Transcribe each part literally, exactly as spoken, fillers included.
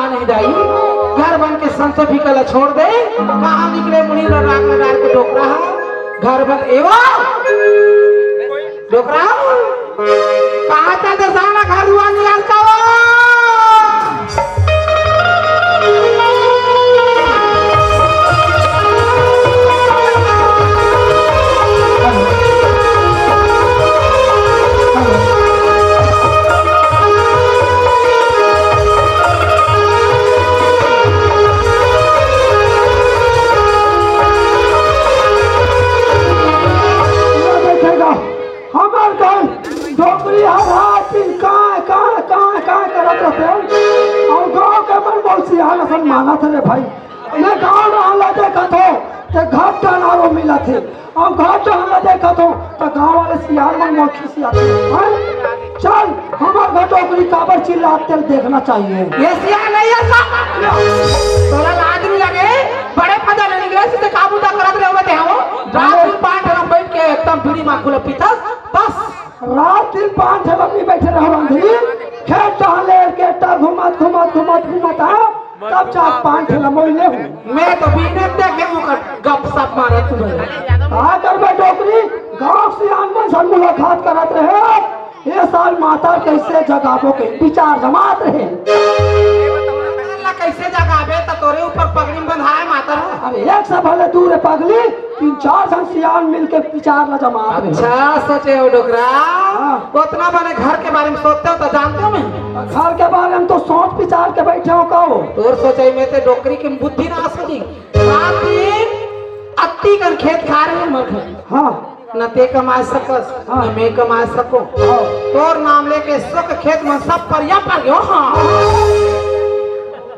नहीं दाई, घर बन के संसो फीका ला छोड़ दे। कहाँ निकले मुड़ी ल राख ल डार के डोकरा ह? घर बन एवा डोकरा, कहाँ चल दे साला घर दुआर निकाल का वो? ये देखेगा, हमार घर डोकरी हर रात दिन काय, काय, काय, काय करत रहते हैं। और गाँव के मन बहुत सियान असन मानत है रे भाई। मैं गाँव रहला देखत हो, ते घर टनारो मिलत है। और घर रहला देखत हो, तो गाँव वाले सियान मन मोर खिसियात है। हैं? चल, हमार घर डोकरी काबर चिल्लात तेल देखना चाहिए। ये सियान नहीं है साहब। तोला लाज नहीं लगे? बड़े पता नहीं निकले, सीधे काबू तक करत रहे हुए थे हम। रात दिन पाँच ठन बैठ के एकदम बीड़ी माखुला पीता, बस। रात दिन पाँच ठन आदमी बैठे रहो अंधेरी, खेत टहले के टा घुमत, घुमत, घुमत, घुमत आओ, तब चार पाँच ठन मोइले हूँ। मैं तो बीने देखे हूँ कर गपशप मारत तू भाई। का करबे डोकरी, गाँव सियान मन से मुलाकात करत रहे। ये साल माता कैसे जगाबो के विचार जमात रहे। ला कैसे जगाबे त तोरे ऊपर पगड़ी बंधाए माता। अरे एक से भले दूर है पगली, तीन चार झन सियान मिलके विचार ला जमात रहे। अच्छा सोचे हो डोकरा। हाँ। उतना बने घर के बारे में सोचते हो तो जानते हो नहीं। घर के बारे में तो सोच विचार के बैठे हो का हो? तोर सोचे में ते डोकरी की बुद्धि ना आ सकी। रात दिन अत्ती कन खेत खार हे हमर घर। हाँ। न ते कमा सकस, हाँ। न मैं कमा सको। हाँ। तोर नाम लेके सो के खेत में सब परिया पर गयो। हाँ।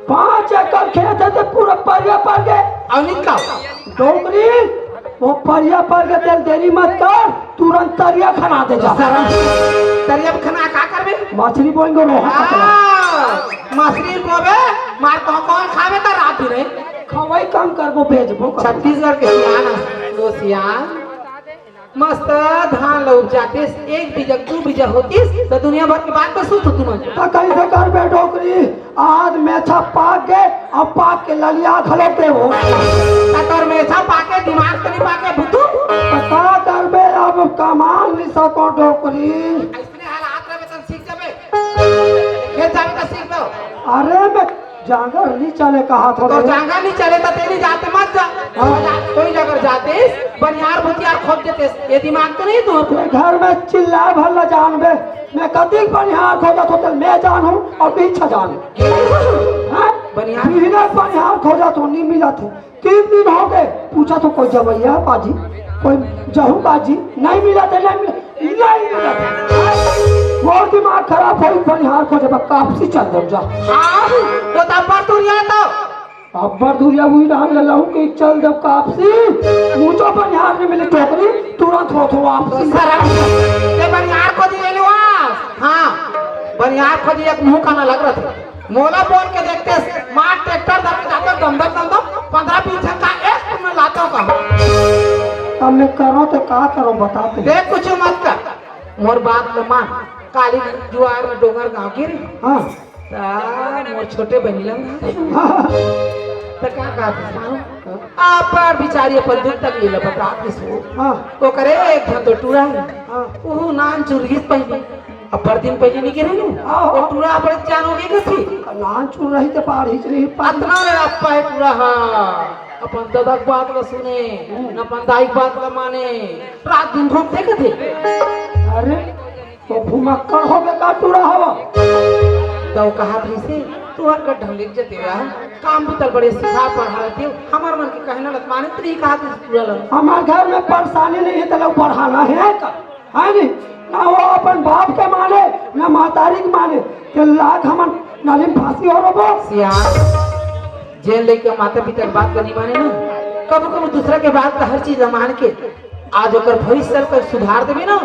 पाँच एकड़ खेत है तो पूरा परिया पर गए। और निकल। डोकरी, वो परिया पर गए, तेल देरी मत कर, तुरंत तरिया खना दे जा। सरम। तरिया खना का करबे? मछली बोएंगे, रोहा पकड़ा। हाँ, मछली बोबे, मार कौन कौन खावे त रात दिन। खवाई कम करबो, बेचबो करबो। छत्तीसगढ़ के सियान अस, वो सियान मस्त धान ल उपजातिस, एक बीजा, दू बीजा होतिस, त दुनिया भर के बात कर सुनत तुमन। त कइसे करबे डोकरी? आज मेछा पाक गे, अब पाक के ललिया घलो के हो। त तोर मेछा पाके, दिमाग तो नहीं पाके, बुद्धू। त का करबे, अब कमा नहीं सको डोकरी। अइसने हालात रहे, त सीख जाबे। खेत जाबे त सीख लो। अरे मैं जांगर नहीं चले कहा थो तो रे। जांगर नहीं चले तो तेरी जाते मत जा। हाँ। कोई अगर जाते बनिहार भुतियार खोज देते, ये दिमाग तो नहीं तू। ते घर में चिल्ला भला जानबे, मैं कतिक बनिहार खोजत होते मैं जानहूँ और पीछे जानहूँ। हाँ? बनिहार? बिहने बनिहार खोजत हो, नहीं मिलत है। तीन दिन हो गए, पूछत हो कोई जवैया बाजी, कोई जहू बाजी, नहीं मिलत है, नहीं मिलत, नहीं मिलत है। मोर दिमाग खराब होई, बनिहार खोजे बर कापसी चल देव जा। हाँ, वो तो अब्बड़ दूरिहा तो। अब्बड़ दूरिहा हुई रहन ले लहू के चल देव कापसी, मुझो बनिहार नहीं मिले डोकरी, तुरंत होत हो वापसी। सरम, ते बनिहार खोजी ले लुआ। हाँ, बनिहार खोजी एक मुँह काना लग रहा था। मोला बोल के देखते, मार ट्रैक्टर धर के जाते, दम दम दम दम, पन्द्रह बीस झन का एक में लाता का। अब मैं करो तो का करो, बता तू। देख, कुछ मत कर, मोर बात ल मान। काली जुआर में डोंगर गाँव गिर। हाँ। ता मोर छोटे बहिनी लंग। हाँ। तो का कहत हस? हाँ। अपन बिचारी अपन दुख तकलीफ ल बता दिस हो। हाँ। ओकरे एक झन तो टूरा है। हाँ। वो नान चुरगिस पहले। अब्बड़ दिन पहले नहीं गिरे नु? हाँ। वो टूरा अब्बड़ जान हो गई कथी? नान चुर रही तो पार हिच नहीं पा। अतना ले अप्पा है टूरा हा। अपन ददा के बात ल सुने, हम्म। न अपन दाई के बात ल माने। रात दिन घूमते कथे। अरे, तो घुमक्कड़ होबे का टूरा हवा? तो कहत रहिसे, तू हर कर ढंग ले जते रहा। काम भी तल बड़े सिखा पढ़ा लेते हो। हमार मन के कहना लत माने तो नहीं कहत रहिसे टूरा ल। हमार घर में परेशानी नहीं है तो लोग पढ़ाना है का? है नहीं? ना वो अपन बाप के माने, ना महतारी के माने। के लाख हमन नली में फांसी हो रबो। सियान, जेन लइका माता पिता के बात ल नहीं माने ना, कभू कभू दूसरा के बात ल हर चीज ल मान के आज ओकर भविष्य ल सुधार देबे ना,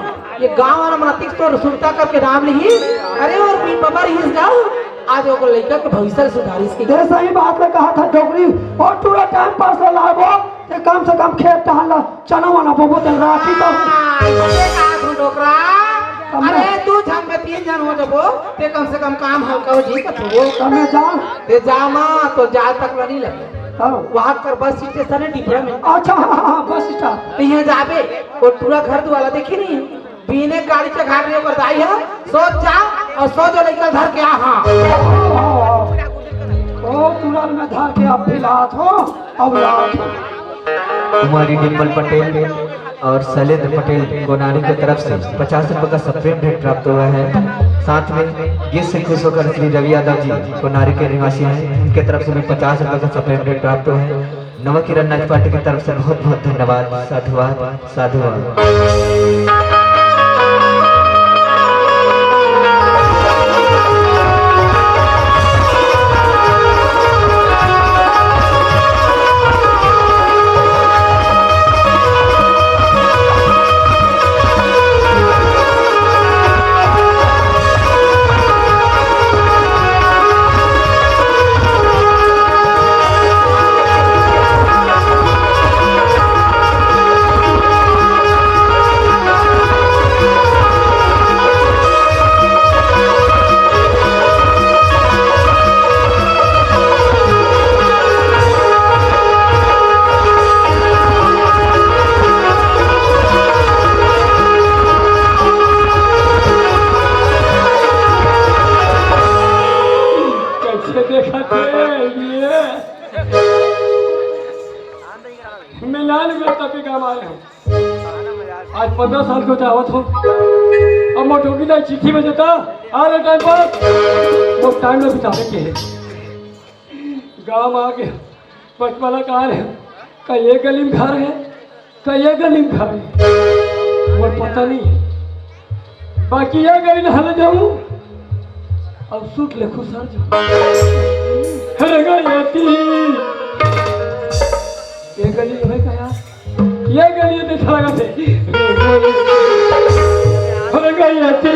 ये गांव वाला मन अतिक तोर सुरता करके नाम लिही। अरे और भी बबर हिस गांव, आज ओकर लइका के भविष्य ल सुधारिस के। ते सही बात ल कहा था डोकरी, और टूरा टाइम पास ल लाबो, ते कम से कम खेत टहल ल चना वना बोबो ते राखी तो। हाँ, ये कहा तू डोकरा। अब मैं अरे तू झन में तीन झन हो जबो, ते कम से कम काम हल्का हो जी कथो। तब मैं जाओं। ते जा मा, तो जाए तक ल नहीं लगे। हाँ। वहाँ कर बस स्टेशन है डिबरा में। अच्छा, हाँ, हाँ, हाँ, बस स्टॉप। ते इहाँ जाबे, वो टूरा घर दुआर ला देखी नहीं, बिने गाड़ी चघार रहे ओकर दाई ह, सोच जा अउ सोच ओ लइका धर के आ, हाँ। हाँ, हाँ, हाँ। ओ टूरा ल मैं धर के अब भी लात हों, अब लात हों। कुमारी डिंपल पटेल और शैलेंद्र पटेल कोनारी की तरफ से पचास रुपए का सप्रेम भेंट प्राप्त हुआ है। साथ में गीत से खुश होकर श्री रवि यादव जी कोनारी के निवासी हैं, उनके तरफ से भी पचास रुपए का सप्रेम भेंट प्राप्त हुआ है। नवा किरण नाच पार्टी की तरफ से बहुत बहुत धन्यवाद। साधुवाद, साधुवाद। कैसे देखत हे ये? मैं नान में तभी काम आया हूँ। आज पंद्रह साल के होत हों। अब मोर डोकरी दाई चिट्ठी भेजत हे, आ रहे टाइम पर। वो टाइम ला बितावे के हे। गाँव में आके बचपना कहाँ रहे? का ये गली में घर हे, का ये गली में घर हे, मोर पता नहीं हे। बाकी ये गली नहा ले जाऊँ, अब सूट ले खुसर जाऊँ। हर गई आती। ये गली में हे का यार? ये गली में अच्छा लगा थे। हर गई आती।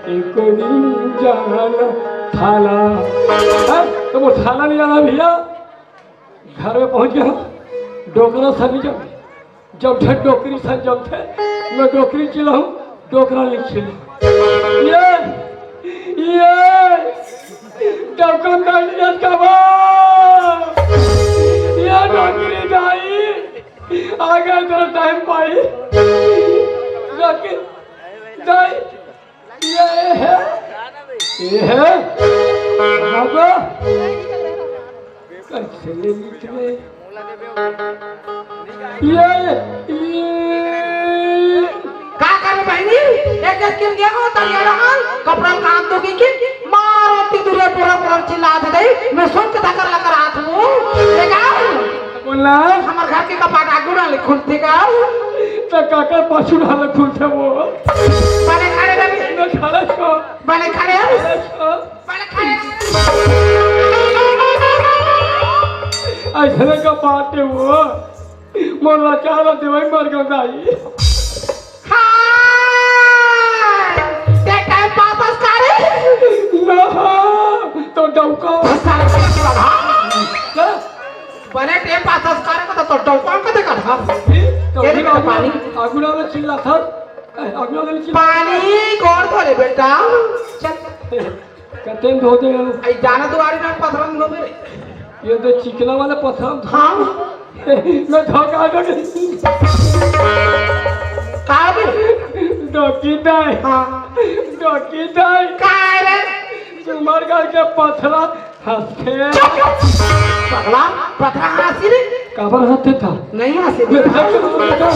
एको दिन जाना थाना। हाँ, तो वो थाना नहीं जाना भैया। घर में पहुंच गया हूँ, डोकरा सा नहीं जम, जब ढेर डोकरी सा जमथे, मैं डोकरी चिल्लाऊं, डोकरा नहीं चिल्ला। ये, ये, डोकरा नहीं जमता बा। ये डोकरी नहीं, आगे तेरा टाइम पाई। डोकरी नहीं। ये हे, ये हे, बाबा, कैसे ले निकले? ये, ये, का करे बहिनी? एक एक किन गया हो, तरिया रहल, कपड़ा कान तो की, की, मारो ती दूरे पूरा पूरा चिल्ला दे दे, मैं सुन के धकर लकर आत हूँ। देखा? बोला? हमर घर के कपाट आगू डाले खुलथे का? तो काकर पाछू डाले खुलथे वो? बने खड़े रही। मैं खड़ा छो। बने खड़े। खड़ा छो। बने खड़े। ऐसने कपाट हे वो। मोर लाचार देवई मर गयो दाई। हाँ। ते टाइम पास करे? ना, तो डौका। साला, बने टेम पास करे को तो, तो डौका को देखा था। ये तो ये भी पानी। आगुड़ा में चिल्ला था। ए, आगुड़ा में चिल्ला। पानी कौन बोले बेटा? चल। कतेन धो दे। आई जाना दुआरी ना पथरम धो मेरे। ये तो चिकना वाला पथरम। हाँ। मैं धोखा दो। का बे? डोकी दाई। हाँ। डोकी दाई। का रे? तुम्हार घर के पथरा हंसते। पगला, पथरा हंसी रे। काबर हंसते था? नहीं हंसी। ये भाग जा, भाग जा।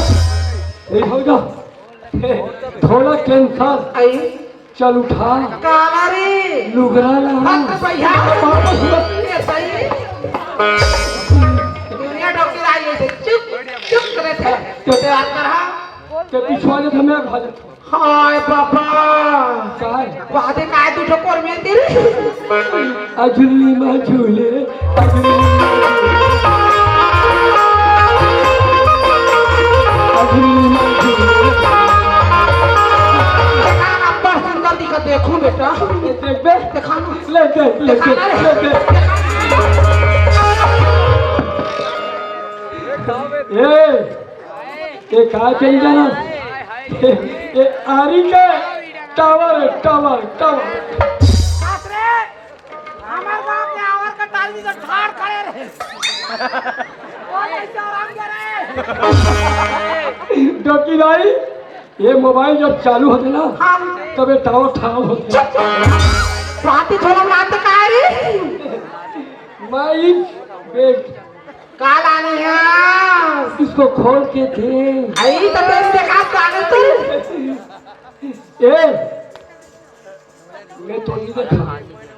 ये भाग जा। थोड़ा कैंसर। आई। चल उठा। काला रे। लुगरा ला। हट भैया। ये सही। दुनिया डोकी लाई ऐसे चुप, चुप करे थे। तो ते बात कर, हाँ। ते पिछवा जे हमें खा जाता। हाय बाबा। काय? वादे काय तू ठोकर में तेरी? अजुल्ली मा झूले, अजुल्ली मा झूले, अजुल्ली मा झूले। बड़ सुंदर दिखत, देखूं बेटा। ये देख बे। दिखा ना। ले दे, ले दे, दिखा ना रे। ले दे। ए, ये का चल जाना? ये आरी का टावर है, टावर, टावर। बाप रे, हमार गांव के आवर का टाली से ठाड़ खड़े रहे। वो कैसे आराम दे रहे? डोकी भाई, ये मोबाइल जब चालू होते ना, हाँ। तब ये टावर ठाव होते। चुप, चुप। बात ही थोड़ा बनाते का रे? मैं इस बेग का लाने हैं? इसको खोल के दे। आई तो तेरी देखा पागल तू। ए, मैं तो नहीं देखा।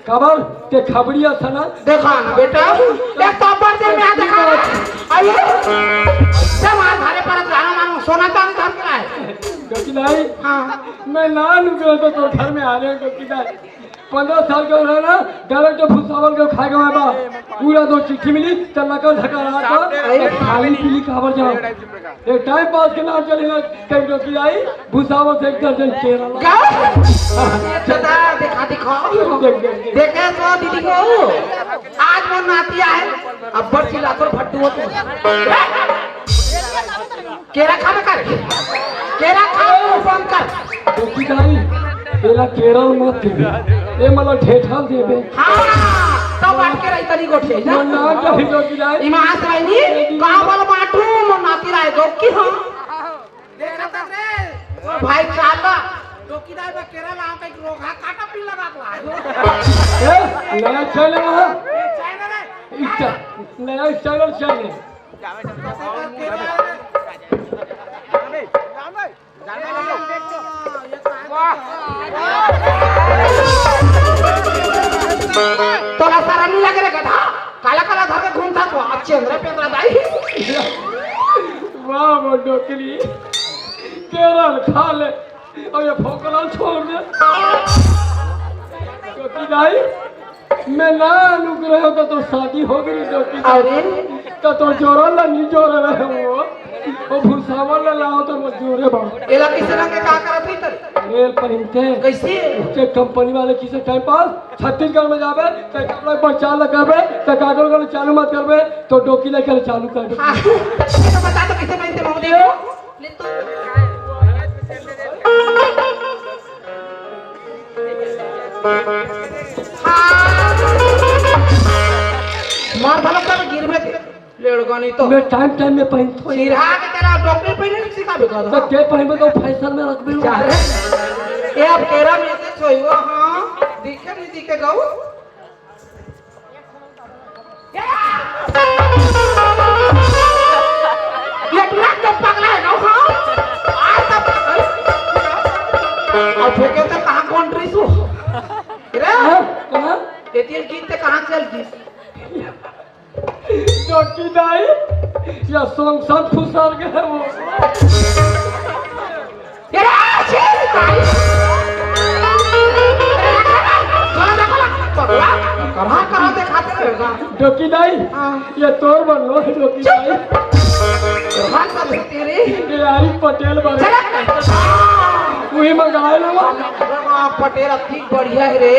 काबर ते खबड़िया था ना? देखा ना बेटा, एक तो ऊपर से मैं देखा ना। आइए, सब मार धारे पर जाना मानो, सोना चांदी धर के आए। गति नहीं। हाँ। मैं ना लूंगा तो, तो घर में आ रहे हैं, गति नहीं। पंद्रह साल का रहा ना, डायरेक्ट भुसावल के खाए गवा बा। पूरा दो चिट्ठी मिली, त लकल धका रहा था, अरे। खाली पीली काबर जाओ। एक टाइम पास के नाम चले ना, कहीं डोकी आई, भुसावल से एक दर्जन केरा ला। का? ये तो दा-, देखा, दिखाओ। देख, देख, देख। देखे तो दीदी को, आज वो नाती आए, अब बड़ चिल्ला तो भट्टू हो तू। केरा खाबे कर, केरा खा, मुंह बंद कर। डोकी दाई, एला केरा मत देबे, ए मला ढेठा देबे। हाँ, तब बांट के रही तनी गोठिया ना। मन ना चाही डोकी दाई। इमास रही, का बोल बांटू, मन नाती रहे गो की हाँ। देखा था रे, ओ भाई चाला, डोकी दाई बा केरा ला, कहीं रोगा काटा पी लगा ला। ए, नया चैनल है। ये चैनल है। इंस्टा, नया चैनल चैनल। तोला शरम नहीं लगे रे गधा? काला काला धर के घूमता तो अब चेंद्रा पेंद्रा दाई। वाह वो डोकरी, केरल खा ले और ये फोकला छोड़ दे। डोकी दाई, मैं ना अनुग्रह तो, तो शादी हो गई डोकी। अरे। तो, तो जोरा ला नहीं जोरा रहे वो। वो भूसावा ला लाओ तो वो जोरे बा। एला किसे रंग के का करत है तरी? रेल पहिनते। कैसे? उसके कंपनी वाले किसे टाइम पास छत्तीसगढ़ में जाबे, तो कपड़ा पर चाल करबे, तो कागल वाले चालू मत करबे, तो डोकी लेकर चालू कर दे। हाँ। ये तो बता तो किसे पहिनते मौदे हो? ले तो। मार भला कर गिर में थे। लेड़गनी तो। मैं टाइम टाइम में पहनतो हूँ। सिरहा के तेरा डॉक्टर पहने नहीं सीखा बेटा तो। तो के पहनबे तो फैशन में रखबे। जा रे। ये अब तेरा में से सोई हुआ, हाँ। दिखे नहीं दिखे गऊ। ये ट्रक तो पगला है ना, हाँ? आज तक और फेंके तो कहाँ कौन ड्रेस हो? रे? हाँ? हाँ? ये तेल गीत ते कहाँ चल गई? डोकी दाई, या सोंग संग फुसर गए वो। ये रे, शेर दाई। कहाँ देखो ना? पगला, कहाँ, कहाँ दिखाते रहेगा? डोकी दाई, हाँ। ये तोर बन लो, डोकी दाई। कहाँ कर सकती रे? ये यारी पटेल बने। चला। वही मंगाए लो। हाँ, पटेल अति बढ़िया है रे।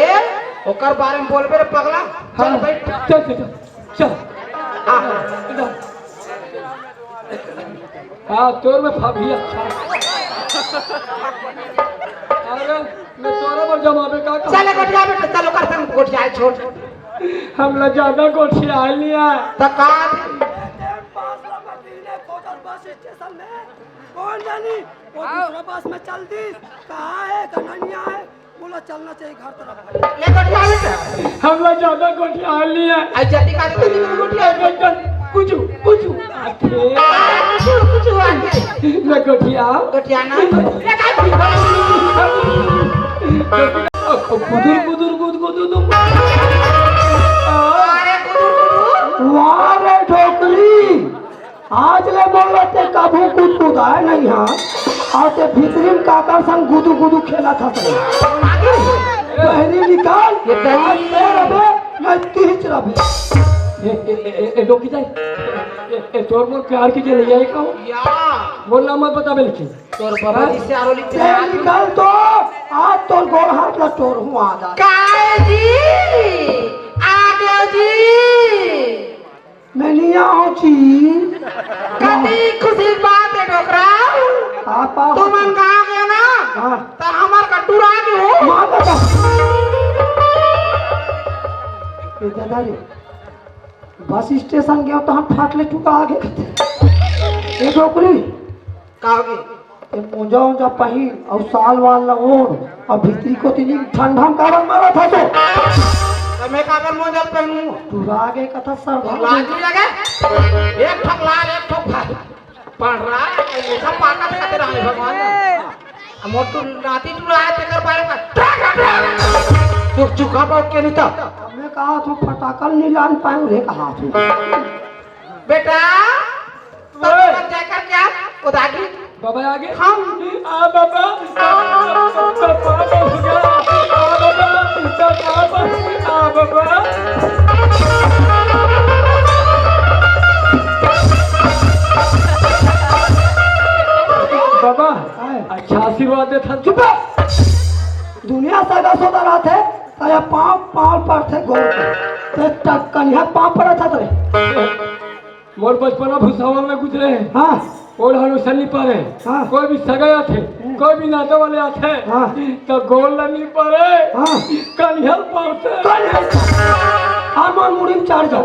ओकर बारे में बोलबे रे पगला। चल हाँ। बैठ। चल, चल, चल। चल। हाँ, हाँ। इधर। हाँ, तोर में फाफी अच्छा। अरे, मैं तोरा पर जमावे का काम। चले गोठिया बेटा, चलो कर संग गोठिया छोड़। हम ला ज्यादा गोठिया लिया। तो का? बस स्टेशन में कौन जानी? वो दूसरा बस में चल दी। कहाँ है? गननिया है। बोला चलना चाहिए घर तरफ। ले गोठिया बेटा। हम लोग ज्यादा गोठिया नहीं है। आई जल्दी का तो नहीं गोठिया। कुछ, कुछ आखे। कुछ, कुछ आखे। मैं गोठिया। गोठिया ना। ले का? गुदुर गुदुर गुद गुदु दु। अरे गुदुर गुदुर। वाह रे डोकरी, आज ले बोल रहे थे कभू कुछ कुदाए नहीं हाँ। और ते भीतरी में काकर संग गुदु गुदु खेला था सही। बहरी निकाल, ये बहरी आज ते रबे, मैं तीच रबे। ए, ए, ए, ए, ए, डोकी जाए। ए, ए, तोर मोर प्यार की के लिए आई कहूँ। या। मोर नाम मत बता बेलकी। तोर बाबा जी से आरो लिख ते निकाल तो, आज तोर गोड़ हाथ ला तोर हूँ आज। काय जी, आगे जी। मैं नहीं आऊँ जी। कति खुशी की बात है डोकरा। आप आओ। तुमन गाँव गए ना, हाँ। तो हमार का टुरा के हो। माँ का तो। ये दादा रे, बस स्टेशन गए तो हम फाट ले चुका आगे। ये डोकरी। का होगे? ए मोजा ओजा पहिर अउ साल वाल ला ओढ़ अउ भीतरी कोती नी ठंडा म काबर मरत हस ओ? त मैं काबर मोजा पहिनूं? टुरा गे कथा सरधा। लाज नहीं लगे? एक ठक लाल, एक ठक भाई। पढ़ रहा है, ये सब पाका खाते रहे भगवान। अब मोर टू नाती टुरा है, तेकर बारे में। चुप, चुप, खा पाओ के नहीं तो। अब मैं कहा तो फटाकल नहीं लान पाए, उन्हें कहा था। बेटा, तो ओए। बन जाए करके आ, उदागी। बाबा आगे। हम। आ बाबा। बाबा हो गया। आ बाबा। बाबा। आ बाबा। बाबा, आए। अच्छा आशीर्वाद देथन। चुप। दुनिया सगा सोदा रहत हे, तया पाँव, पाँव पड़थे गोड़ के। ते टक्कनिया पाँव पड़त हत रे। मोर बचपना भुसावल में गुजरे हे। हाँ। ओढ़ा लो सन्नी पारे। हाँ। कोई भी सगा आथे, हम्म। कोई भी नाता वाले आथे, हाँ। तो गोड़ ला नहीं पारे। हाँ। कनिहल पारथे। कनिहल। हाँ, मोर मुड़ी में चढ़ जाओ।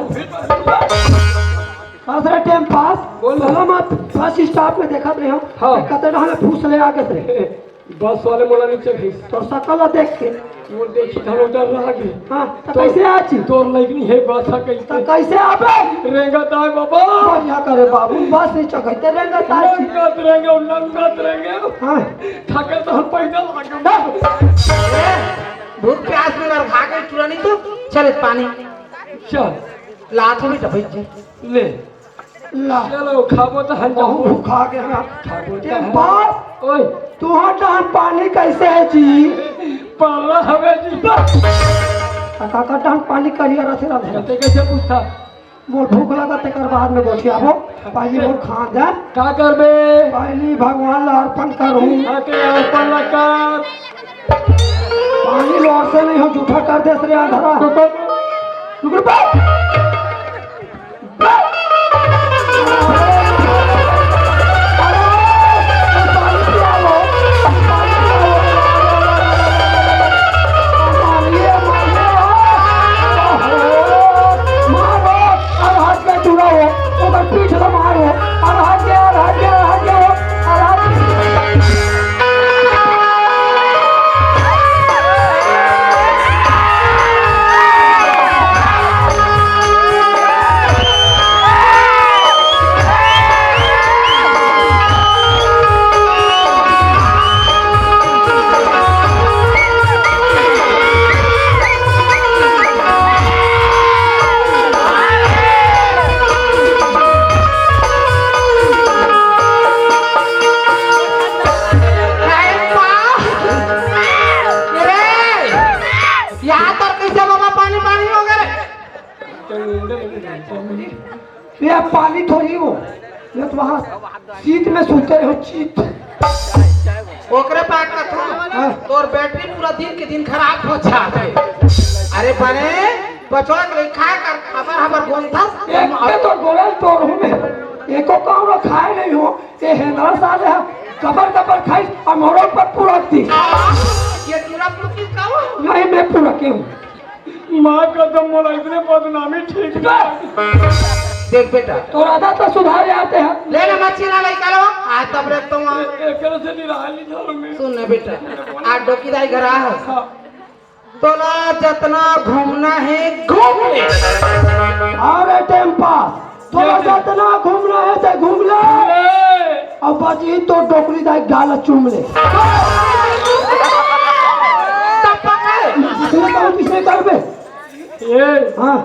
बस रे, टाइम पास। बोल। चलो, मैं बस स्टॉप में देखत रहे हूँ। हाँ। कते डहर फूस ले आगे से। बस वाले मोला नीचे भेज। तोर सकल ला देख के। वो देखी था, वो डर रहा के। हाँ, तो तो कैसे आची? तोर लइकनी हे, बस हा कैसे? तो कैसे आबे? रेंगत आए बाबा। बढ़िया करे बाबू, बस नहीं चघैते रेंगत आची। नंगत रेंगे, नंगत रेंगे। हाँ। थके तो हम पैदल आगे। ना। ए, भूख प्यास में मर खा के चुरा नहीं तो। चल पानी। चल। लात में दबाई जी। ले। ला। चलो, खाबो त हन जाओ। भूखा के हम। खाबो त के हन। बाप, ओए। तुहार डहन पानी कैसे है जी? पाला हवे जी। आ, काका डहन पानी करिया रथे रथे। ते कैसे पूछता? मोर भूख लगा, तेकर बाद में गोठियाबो। पहली मोर खा जा। का करबे? पहली भगवान ला अर्पण करूँ। आके अर्पण ला कर। पानी लोर से नहीं हो, जूठा कर देस रे अंधरा। रुक, रुक। यहाँ तर कैसे बाबा पानी पानी हो गए? ये पानी थोड़ी हो, ये तो वहाँ चीत में सूते रहो, चीत। ओकरे पास कथो, हाँ। तोर बैटरी पूरा दिन के दिन खराब हो जात हे। अरे बने, बचवा के खाए कर, हमर, हमर गोंथा। एक पे तो गोरल तोर हूँ मैं, एको काम रो खाए नहीं हो, ये हेंदरा साले हा, कबर कबर खाई, और मोरो पर पूरा दी। ये पूरा पूरा किस का हो? नहीं, मैं पूरा के हूँ। माँ कसम, मोला इतने बदनामी ठीक ना। देख बेटा। तोर आदत ला सुधारे आते हैं। ले ले मच्छी ना लइका लो, आज तब रे तुम आ। ए-, एकरे से निराली झाड़ू में। सुन ना बेटा, आज डोकी दाई घर आ। हाँ। तोला जतना घूमना हे, घूम ले। अरे टाइम पास। तोला जतना घूमना हे, ते घूम ले। ले। अब बाजी तो डोकरी दाई गाल चूम ले। त ए, हाँ।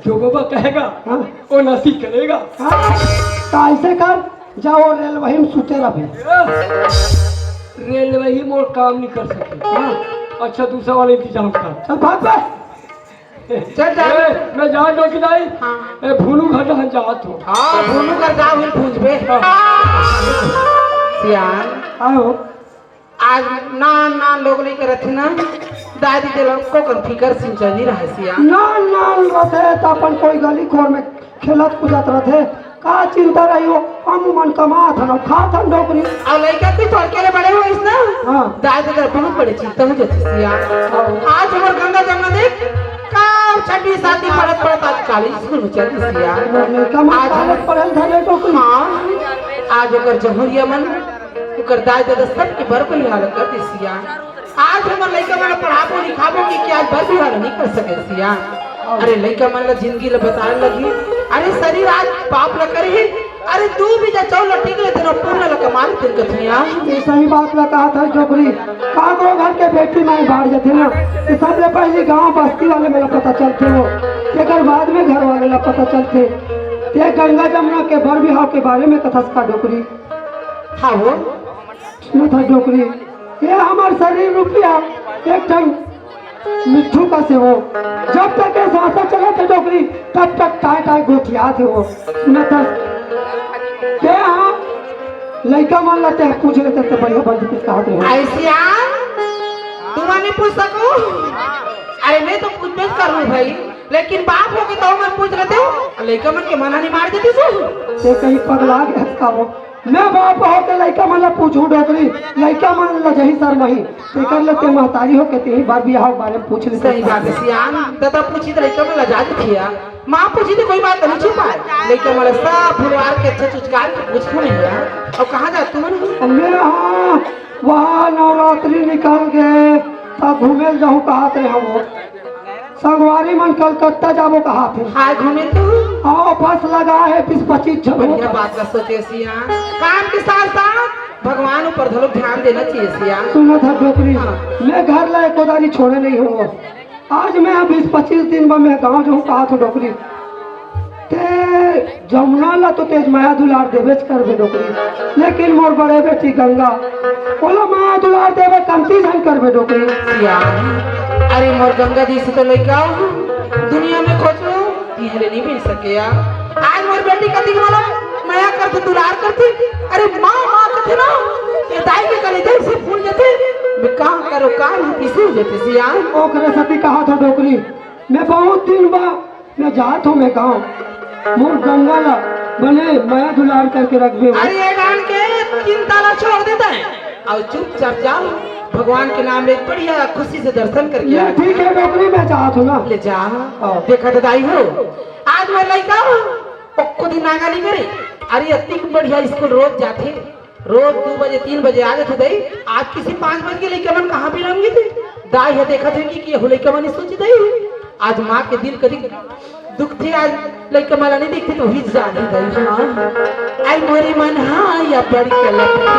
जोगवा कहेगा, हाँ। वो नसी करेगा। हाँ, तो ऐसे कर, जाओ रेलवही में सुते रहे। रेलवही मोर काम नहीं कर सके। हाँ। अच्छा, दूसरा वाला इंतजाम कर। चल भाग बे। चल जा। ए, मैं जा डोकी दाई। हाँ। ए, भुलू घाट हम जात हो। हाँ, भुलू कर जा, फिर पूछबे। हाँ। सियान। आओ। आज नान नान लोग लेके रथे ना, दादी दे लोग को कन फिकर सिंचनी रहे सिया। नान नान रथे त अपन कोई गली खोर में खेलत कूदत रथे, का चिंता रही हो, हम मन कमात हन, खात हन डोकरी। अउ लइका भी तोड़ के ले बड़े होइस ना, हाँ। दादी दे बहुत बड़े चिंता हो जाती सिया। हाँ। आज हमर गंगा जमुना देख, का छठी सातवीं पढ़त पढ़त आज कॉलेज स्कूल में चल दी सिया। लइका मन आज कॉलेज पढ़ल धरे डोकरी। हाँ, आज ओकर जहुरिया मन ओकर दाई ददा सबके बर बिहाव कर दे सिया। आज हमर लइका मन ला पढ़ाबो लिखाबो कि, कि आज बर बिहाव नहीं कर सके सिया। अरे लइका मन ला जिंदगी ला बताए लगी। अरे शरीर आज पाप ला करही। अरे दू बीजा चाउर ला टिक लेते ना, पुण्य ला कमा लेते कथिया। ये सही बात ला कहा था डोकरी। काकरो घर के बेटी माई बाहर जाते ना, तो सबले पहले गांव बस्ती वाले मन ला पता चलते हो, तेकर बाद में घर वाले ला पता चलते। ते गंगा जमुना के बर बिहाव के बारे में कथस का डोकरी? हाँ वो। सुनत हस डोकरी, ये हमर शरीर रुपया एक ठन मिट्ठू कस हे वो। जब तक ये सांसा चलत हे डोकरी, तब तक टाय टाय गोठियात हे वो। सुनत हस, ते हाँ, लइका मन ला ते पूछ लेते त बढ़िया बन जतिस कहत रहे। ऐसे आ, तुमन नहीं पूछ सको? अरे मैं तो पूछबे करूँ भाई, लेकिन बाप हो के तो मैं पूछ लेते हो, लइका मन के मना नहीं मार देती तू। ते कहीं पगला गया था वो। मैं बाप हो के लइका मन ला पूछूं डोकरी, लइका मन ला जही शर्माही, तेकर ले ते महतारी हो के तेही बर बिहाव बारे में पूछ ले। सही बात है सियान, दादा पूछी तो लइका मन ला जात थिया, माँ पूछी तो कोई बात नहीं छुपाए, लइका मन ला सब फुलवार के अच्छा चुचकार के पूछ नहीं है। और कहाँ जात तुमन? मैं हाँ, वहाँ नवरात्रि निकल गए, तब घूमे जाऊँ कहा थे हम। संगवारी मन कलकत्ता जाबो कहाथे। हाय घूमे तू। आओ बस लगा है बीस पच्चीस झन। बढ़िया बात ला सोचे सिया। काम के साथ साथ भगवान ऊपर घलो ध्यान देना चाहिए सिया। सुनत हस डोकरी, हाँ। मैं घर ला एको दारी छोड़े नहीं हूँ। आज मैं बीस पच्चीस दिन बाद मैं गाँव जाऊँ कहाथों डोकरी। ते जमुना ला तो तें मया दुलार देबेच करबे डोकरी, लेकिन मोर बड़े बेटी गंगा, ओला मया दुलार देबे कमती झन करबे डोकरी। सियान, अरे मोर गंगा जइसे तो लइका दुनिया में खोजो, तिहरे नहीं मिल सके यार। आज मोर बेटी कतिक मोला मया करथे, दुलार करथे। अरे माँ, माँ कथे ना, ये दाई के कलेजा से फूल जाथे। मैं का करो, का नहीं किसी हो जाथे सियान। ओकरे सेती कहाथों डोकरी, मैं बहुत दिन बा मैं जात हूँ मैं गाँव, मोर गंगा ला बने मया दुलार करके रखबे। अरे ये डाल के चिंता ला छोड़ देता है और चुपचाप जाओ, भगवान के नाम ले बढ़िया खुशी से दर्शन करके ये आ। ठीक है डोकरी, मैं जात हूँ ना। ले जा। हाँ। देखा तो दाई हो, आज मैं लइका हूँ, ओक्को दिन नागा नहीं करे। अरे अतिक बढ़िया स्कूल रोज जाथे, रोज दू बजे तीन बजे आ जाथे दाई। आज किसी पाँच बजे के लइका मन कहाँ बिलम गे थे? दाई ह देखत हे कि, कि हो लइका मन सोचे दाई, आज माँ के दिल कतिक दुखथे, आज लइका मन ला नहीं देखथे तो ही जाथे दाई। हाँ। आई मोरी मन हाँ या बड़ी कलप थे।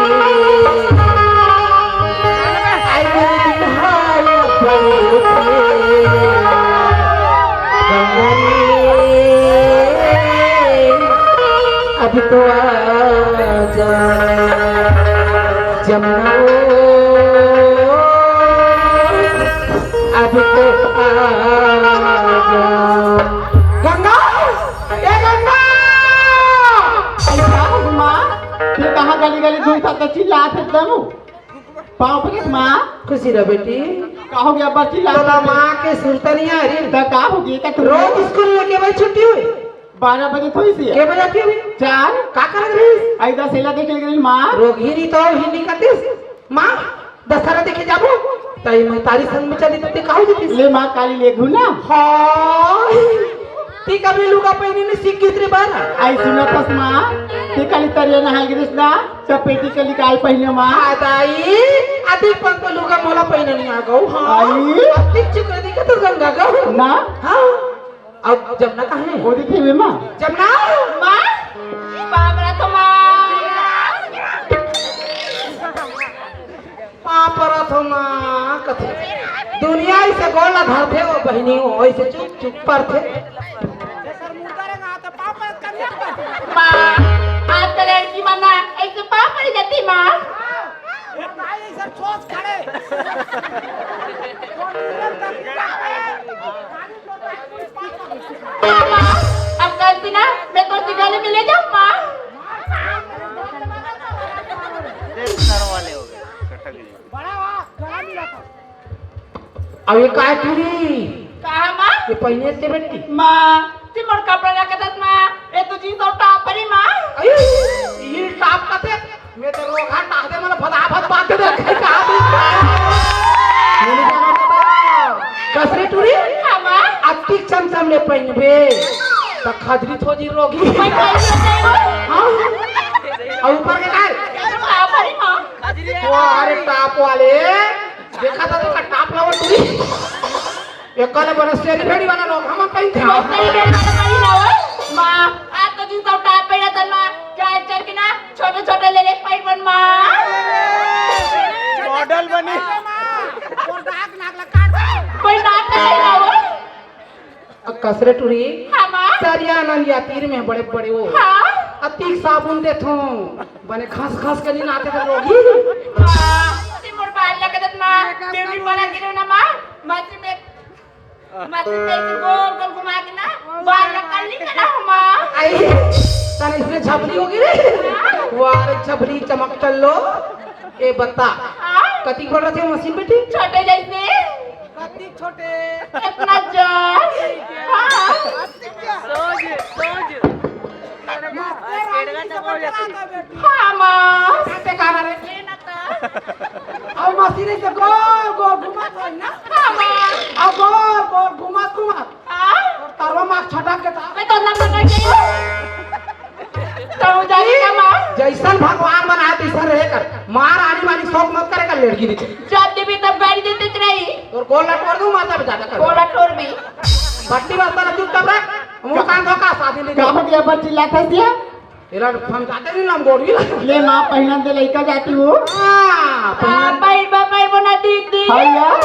आई मोरी मन हाँ या बड़ी कलप थे। गंगा रे, अब तो आ जा जमुना ओ, अब तो आ जा। गंगा, ए गंगा! ऐसा हो माँ, ये कहाँ गली गली घूमता तो चिल्लात हे तनु? पाँव पकड़ माँ। खुशी रह बेटी। का हो गया बच्ची ला? तोला माँ के सुरता नहीं आ रही। तो का हो गया? का तुम रोज स्कूल में के बजे छुट्टी हुई? बारह बजे थोड़ी सी है। के बजे आती हुई? चार। का करत रही? आई दशहरा देखे गई माँ। रोग ही नहीं तो ही नहीं करतीस। माँ, दशहरा देखे जाबो। ताई महतारी संग में चली तो ते का हो जातीस? ले माँ काली ले घू ना। हाँ। ती कभी लुगा पहनी नहीं सीख गिस रे बार। आई सुनत हस माँ, ते काली तरिया नहाय गिस ना, चपेटी के निकाल पहिने माँ। आ दाई, अतिक पंख लुगा मोला पहिने नहीं आ गऊ। हाँ। आई। अतिक चुकरा दिखा तो गंगा गऊ। ना। हाँ। अब जमुना कहाँ है? वो दिखे वे माँ। जमुना। माँ। बाबरा तो माँ। पाँव परत हो माँ, कथे। दुनिया ऐसे गोड़ ला धरथे वो बहिनी, वो ऐसे चुप चुप परथे। जेकर मुंह करेगा तो पाँव पड़त कर लिया। माँ, आज के लड़की मन ना ऐसे पाँव पड़ी जाती माँ। ये भाई ऐसे ठोस खड़े। माँ, अब कल से ना मैं तो गले में ले जाऊँ माँ। बड़ा वाह, गला मिला था। अब ये काय टूरी? कहा माँ? ये पहिने से बेटी। माँ, ते मोर कपड़ा रख दत माँ। ये तो जींस और टॉप परी माँ। अरे, ये टॉप का थे? मैं तो रोगा टाह दे, मतलब फटाफट बात दे, कहा तू? मैंने जाना था। कसरे टूरी? हाँ माँ। अति चमचम ले पहिनबे, त खजरी थोजी रोगी। मैं कहीं नहीं जाऊँ। हाँ? और ऊपर के काय? ये तो टॉप परी माँ। वो अरे टॉप वाले। देखा था, देखा, टॉप लावत टूरी। एक काले बने शेरी भेड़ी वाला लोग, हम कहीं थे। शेरी भेड़ी वाला कहीं ना हो। माँ, आज तो जिन सब टॉप पहना था माँ, जाए चल के ना, छोटे-छोटे ले ले पाई बन माँ। मॉडल बनी। कोई नाक नहीं ना हो। कसरे टूरी, हाँ, माँ। दरिया नदिया तीर में बड़े बड़े वो। हाँ। अतीक साबुन देथों, बने खस खस के दिन आते तो लोग। हाँ, ते मोर बाल लगत माँ, ब्यूटी पार्लर गिरो ना माँ, मशीन में, मशीन में ऐसे गोल गोल घुमा के ना, बाल लगा ली ना माँ। आई, तने इसमें झबली होगी रे। हाँ। वाह रे झबली चमक चल लो। ए बता, हाँ? कतिक बड़ रथे मशीन बेटी? छोटे जैसे। कतिक छोटे? इतना जोर। हाँ। सोच, सोच। हाँ, माँ। कैसे कहा रे? ये ना तो। अब मशीन से गोल गोल घुमा तो ना। हाँ, माँ। अब गोल गोल घुमा घुमा। हाँ? तरवा माँ छटक के था। मैं तो ना पकड़ गई हूँ। तो जाने का माँ? जैसन भगवान बनाए तैसन रहे कर। मार आनी वाली शौक मत करे कर लड़की नीचे। जब देवी तब गाड़ी देते रही। और गोल लटोर दूँ माता पे ज्यादा कर। गोल लटोर भी। बट्टी बस्ता ना चुपचाप रख। मुंह कान धोखा शादी नहीं का कर। हो गया बच्ची लाता दिया? एला हम जाते नहीं ना हम गोड़ भी लगा। ले माँ पहिना दे लइका जाती हो। हाँ, हाँ, पहिना। बाई बा, बाई बना दीदी। हाँ यार।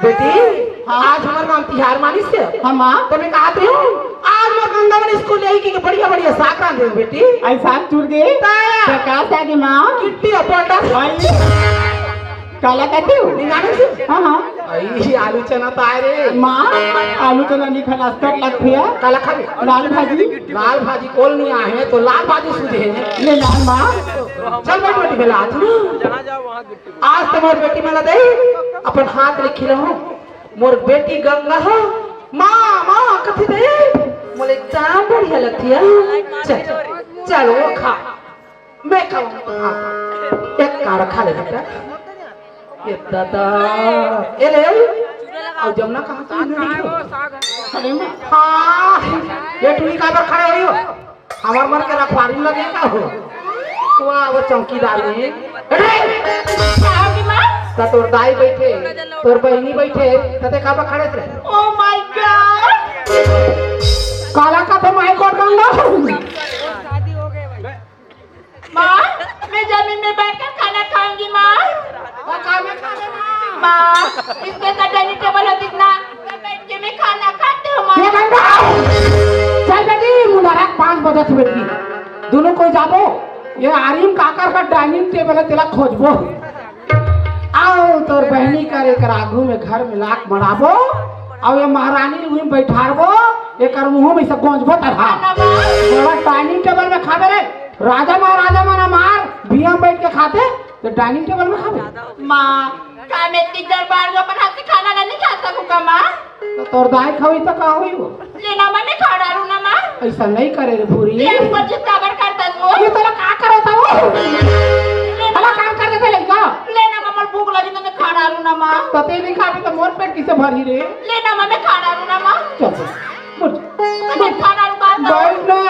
बेटी, हाँ। आज हमार नाम तिहार मानिस हे। हाँ, माँ। तो मैं कहत रही हूँ, आज मैं गंगा मन स्कूल ले आई कि बढ़िया बढ़िया साग रांधे हो बेटी। आई साग चुर गए? ताया। प्रकाश आगे माँ। किट्टी और पोल्टा। आई। काला कहते हो? निंगाने से? हाँ, हाँ। आई, आलू चना तो आए रे। माँ, आलू चना नहीं खाना, अस्तर लगती है। काला खा ले। लाल भाजी। लाल भाजी कोल नहीं आए हैं, तो लाल भाजी सूझे हैं। ले लाल माँ। चल बैठ बेटी, बेला आज ना। आज तो मोर बेटी मला दे, अपन हाथ ले खिलाओ। मोर बेटी गंगा हो, माँ, माँ, कथी दे? मोले एकदम बढ़िया लगती है। चल, चल, वो खा। मैं खाऊं, हाँ। एक काड़ा खा ले बेटा। ये दादा, ये ले। और जमुना कहाँ से मिल रही हो? अरे माँ। हाँ, ये टूरी काबर खड़े हुई हो? हमार मन के रखवारी लगे का हो? वाह, वो चौकीदार ने। अरे! का होगी माँ? त तोर दाई बैठे, तोर बहिनी बैठे, त ते काबर खड़े रहे? Oh my God! काला का थे my God गंगा? माँ, मैं जमीन में बैठकर खाना खाऊंगी माँ। वो खाना खा ले माँ। माँ, इसमें तो डाइनिंग टेबल होती ना, मैं बैठ के मैं खाना खाती हूँ माँ। ये गंगा, चल बेटी, मुंडा रख, पाँच बजे से बेटी। दोनों कोई जाबो, ये आरिम काकर का डाइनिंग टेबल है, तेला खोजबो। आओ, तोर बहनी कर एकर आगू में घर में लाख मड़ाबो, आओ ये महारानी उही में बैठारबो, एकर मुंह में से गोंजबो तरहा। बड़ा डाइनिंग टेबल में खाबे रे, राजा महाराजा मन हमार बिया में बैठ के खाते, तो डाइनिंग टेबल में खाबे। माँ, का मैं इतनी दरबार में अपन हाथ से खाना नहीं खा सकूं का माँ? तो तोर दाई खावी तो का होई वो? लेना माँ, मैं खा डालू ना माँ। ऐसा नहीं करे रे भूरी। ये ऊपर जितना बर कर दस वो। ये तोला का करत हो? लेना भला माँ। काम कर देते लइका। लेना माँ, मोर भूख लगी तो मैं खा डालू ना माँ। तो ते नहीं खाबे तो मोर पेट किसे भरी रे? लेना माँ, मैं खा डालू ना माँ। चल, चल। उठ। तो मैं खा डालू का तो? बैठ ना।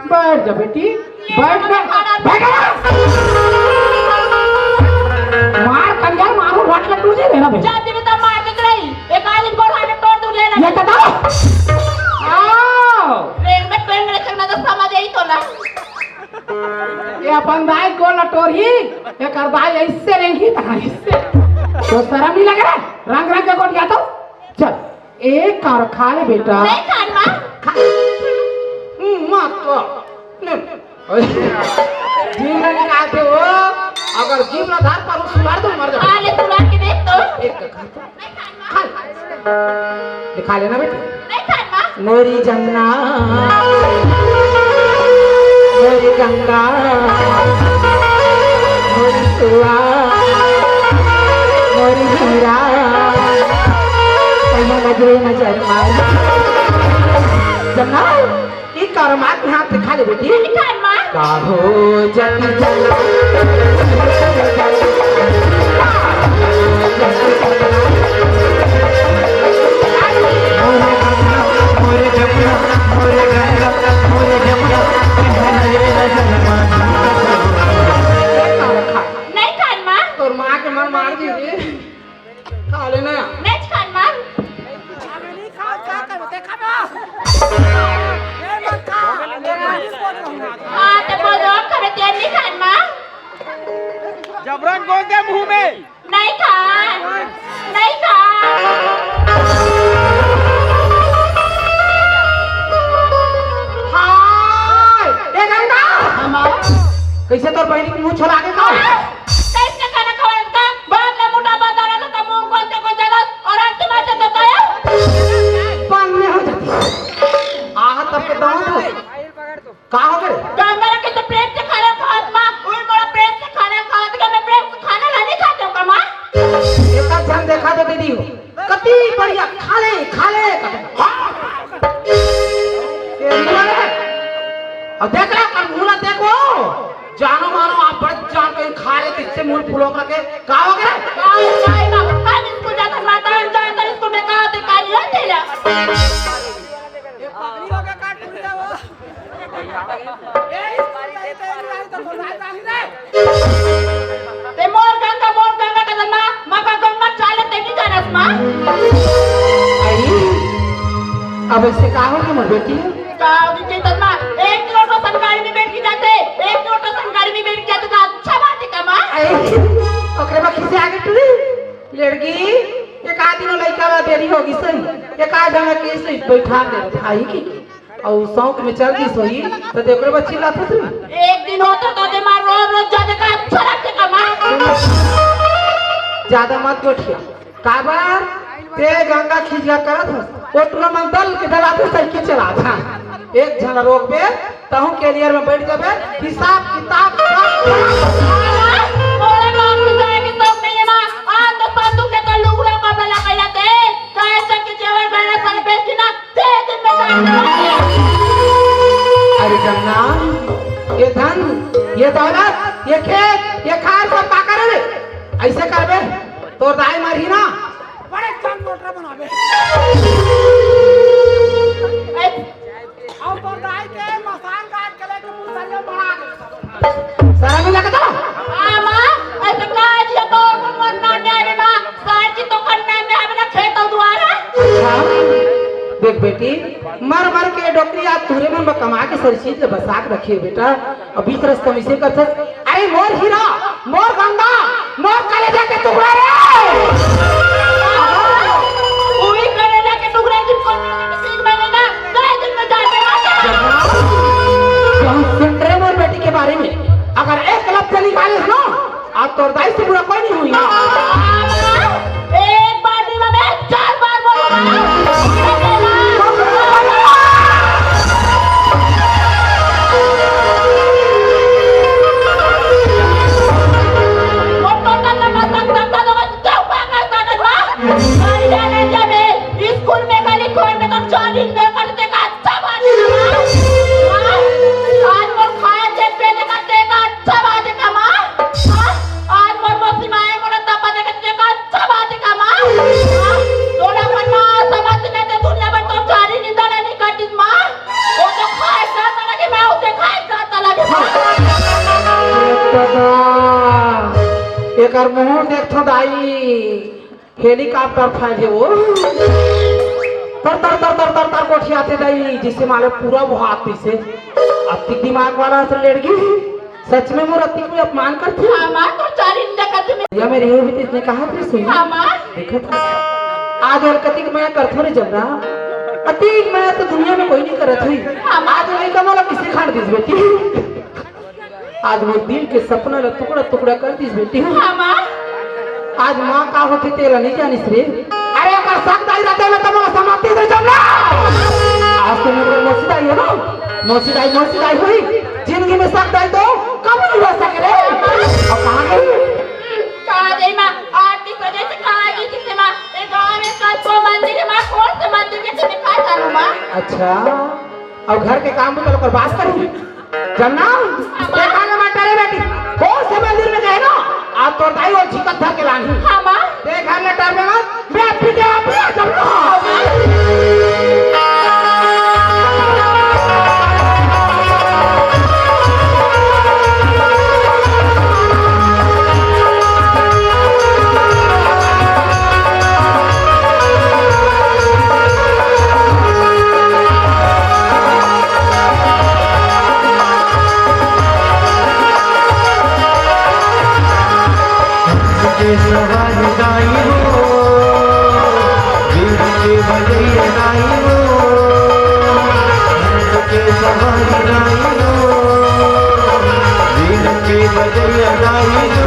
बैठ जा बेटी। बैठ ना, बैठ ना। मार कंजर मारू, रट लड्डू जी देना बे। जाते में तो मार देत रही, एक आदमी को हाथ तोड़ दूं, ले ना। ये कता? आओ। ट्रेन में, ट्रेन में रखना तो समझ आई तो ना। ये अपन दाई को लटो ही, एकर दाई ऐसे रेंगी त हाँ, इससे। तो शर्म नहीं लगे रे? रंग रंग के गोठियाथस। चल, एक कर खा ले बेटा। नहीं खान माँ। खा। हम्म, मत तो। ले। ओए, जीभ ला निकाल दे वो। अगर जीभ ला धार पर सुलार दो, मर जा। हाँ, ले सुलार के देख तो। एक कर खा। नहीं खान माँ। खा। ये खा लेना बेटा। नहीं खान माँ। मोरी जमुना, मोरी गंगा, मोरी सुआ, मोरी हीरा, कहीं नजरे नजर मार। जमुना, ई कर माँ के हाथ दिखा ले बेटी। नहीं खान माँ। काहो जति जल। नहीं खान माँ। तोर माँ के मन मार दी रे। खा लेना। नहीं खान माँ। हाँ, तो बोल दो, खावे तेल नहीं खान माँ। जबरन बोल दे मुंह में। नहीं खान, नहीं खान। हाय, ए गंगा। हाँ, माँ। कैसे तोर बहिनी के मुंह छोला के खाओ? कैसे खाना खवाएगा? बाप ने मोटा बताना तो मुंह कौन से कौन जगह और अंतिम से तो तय। बंद में हो जाती। आह, तब के दांत। का हो गए? गंगा के तो प्रेम से खाना खात माँ, उन बड़ा प्रेम से खाना खात के मैं प्रेम से खाना ला नहीं खाते हूँ का माँ? एक झन देखा दे दीदी हो। कति बढ़िया, खा ले, खा ले। तेरी वाले। अब देख रहा, कर मुंह ला देखो। जानो मानो, आप बड़े जान के खा ले, किससे मुंह फुलो करके। का हो गए? नहीं, नहीं, माँ, हम स्कूल जाता माता, हम जाता स्कूल में कहा देखा लिया तेरा। ते मोर गंगा, मोर गंगा कदन मा, मका गंगा चाले ते नहीं जानस माँ। आई, अब ऐसे का हो गया मोर बेटी? का हो गया चेतन माँ? एक किलो तो संगाड़ी में बैठ के जाते, एक किलो तो संगाड़ी में बैठ के जाते तो अच्छा बात है का माँ? आई, ओकरे मा खिसे आगे टुरी, लड़की, एक आध दिन लइका ला देरी होगी सही, एक आध दिन के सही बैठा दे, भाई की। अउ शौक में चल दिस होही, त ते ओकरे बर चिल्लाथस रे। एक दिन होता तो ते मार रोज रोज जाने का अच्छा लगते का माँ। ज्यादा मत गोठिया। काबर? ते गंगा खिंचगा करत हस। ओ टूरा मन दल के दल आथे साइकिल चलात हा। एक झन रोकबे, तहूँ कैरियर में बैठ जाबे। हिसाब किताब सब। मोरे बाप के जाए के शौक नहीं है माँ। आज तो संतू के तो लुगड़ा कपड़ा लगाई जाते। चाहे तक के जेवर गहना सब बेच के ना अरे जमुना, ये धन, ये दौलत, ये खेत, ये खार सब का करे रे? ऐसे करबे, तोर दाई मरही ना। बड़े जन मोटर बनाबे। अब तोर दाई के मसान काट के लेके मुसरिया बना दे। शरम नहीं लगता? हाँ माँ, ऐसे कहा जी तो अपन मरना नहीं रे माँ। सार जी तो करना में हम ना खेत और दुआरा। हाँ? देख बेटी, मर मर के डोकरी आज तुरे मन बर कमा के सारी चीज ल बसा के रखे बेटा। अब बीच रस्ता में से करथस, अरे मोर हीरा, मोर गंगा, मोर कलेजा के टुकड़ा रे। वही कलेजा के टुकड़ा जिनको तीन महीने ना, दो दिन में जाते रहते हैं। जहाँ सुन रहे मोर बेटी के बारे में, अगर एक लफ्ज निकाले ना, अब तोर दाई से बुरा कोई नहीं हुई ना। एक बार नहीं, मैं चार बार बोलूंगा। स्कूल में खाली खोल में तो चालीस में करते का अच्छा बात है ना, माँ? हाँ? आज मोर खाए चेक पे देखा, देखा, अच्छा बात है का, माँ? हाँ? आज मोर मौसी माए मोला तपा देखा, देखा, अच्छा बात है का, माँ? हाँ? तोला मन माँ समझ में ते दुनिया में तो चारी निंदा नहीं काटिस, माँ। वो तो खाए जाता लगे, मैं उसे खाए जाता लगे, माँ। दादा, एकर मुंह देख तो दाई। हेलीकॉप्टर फाइट हे वो। तर, तर, तर, तर, तर, तर गोठियाथे दाई, जिसे माले पूरा भात पीसे। अति दिमाग वाला असन लड़की। सच में मोर अतिक में अपमान करथे। हाँ माँ, तो चार निंदा करथे मैं। या मेरे ये भी तो इसने कहा थे सुन। हाँ माँ। देखत हस। आज और कतिक मया करथो रे जमना। अतिक मया तो दुनिया में कोई नहीं करत हुई। हाँ माँ। आज वही कमला किसे खाड़ दिस बेटी। आज वो दिल के सपना ला टुकड़ा टुकड़ा कर दिस बेटी। हाँ माँ। आज माँ का होथे तेला नहीं जानिस रे। अरे अगर सक दाई रहते में तो मोला समाप्ति दे जमना। आज तो मेरे मौसी दाई है ना। मौसी दाई, मौसी दाई हुई। जिंदगी में सक दाई तो कब नहीं हो सके रे। अब कहाँ गई? कहाँ गई माँ? आरती सजे से कहाँ गई किसे माँ? ये गाँव में कल को मंदिर है माँ, कौन से मंदिर के तुम्हें कहाँ जानू माँ? अच्छा, अब घर के काम भी तो लोग बात करी। जमना, देखा ना मैं डरे बेटी, कौन से मंदिर में गए ना? आज तोर दाई वो झिकत धर के लानी। हाँ माँ। देखा ना डर में मत, मैं अपनी जगह पे आ जमना। के सवारी गाई हो, वीर के बजैया गाई हो, हंस के सवारी गाई हो, वीर के बजैया गाई हो।